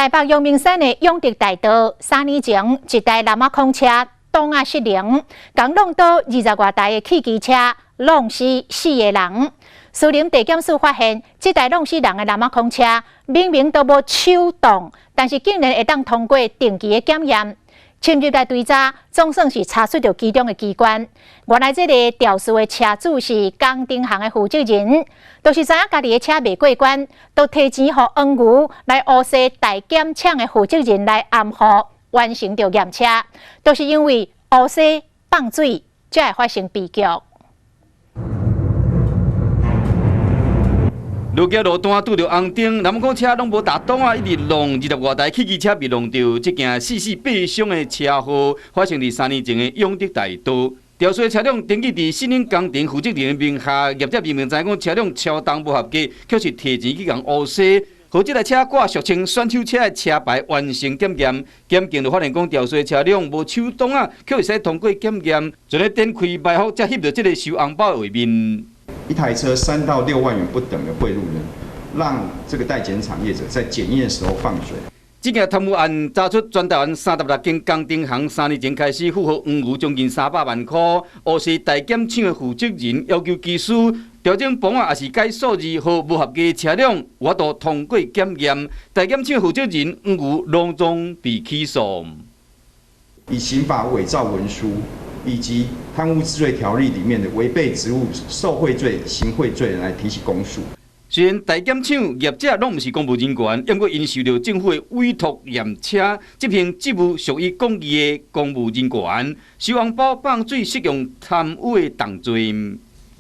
台北陽明山的永德大道，3年前一台南仔孔車擋仔失靈，共挵倒二十外台的汽機車，挵死四个人。士林地檢署發現，這台挵死人的南仔孔車明明都無手動，但是竟然會當通過定期的檢驗。深入來追查，總算是查出著其中的機關。原來這个肇事的車主是工程行的負責人，就是知影家己的車袂過關，就提錢予黃牛來烏紗代檢廠的負責人來暗號完成著驗車，就是因為烏紗放水，才會發生悲劇。落橋路段拄著紅燈，南港車攏無踏擋仔，一直挵二十外台汽機車被挵著。這件四死八傷的車禍發生佇3年前的永德大道。肇事的車輛登記佇信寧工程負責人名下，業者明明知影講車輛超重無合格，卻是提錢去共烏紗，予這台車掛俗稱選手車的車牌完成檢驗。檢警就發現講，肇事的車輛無手擋仔，卻會使通過檢驗，就咧展開埋伏，才翕著這个收紅包的畫面。一台車3到6萬元不等的賄賂呢，讓這個代檢廠業者在檢驗的時候放水。這件貪污案查出全台灣36間工程行3年前開始付予黃牛將近300萬塊，烏紗代檢廠的負責人要求技師調整磅仔，抑是改數字，予無合格的車輛有法度通過檢驗。代檢廠負責人黃牛攏總被起訴，以刑法偽造文書，以及貪污治罪條例裡面的違背職務受賄罪、行賄罪來提起公訴。雖然代檢廠業者攏毋是公務人員，毋過𪜶受著政府的委託驗車，執行職務屬於廣義的公務人員，收紅包放水適用貪污的重罪。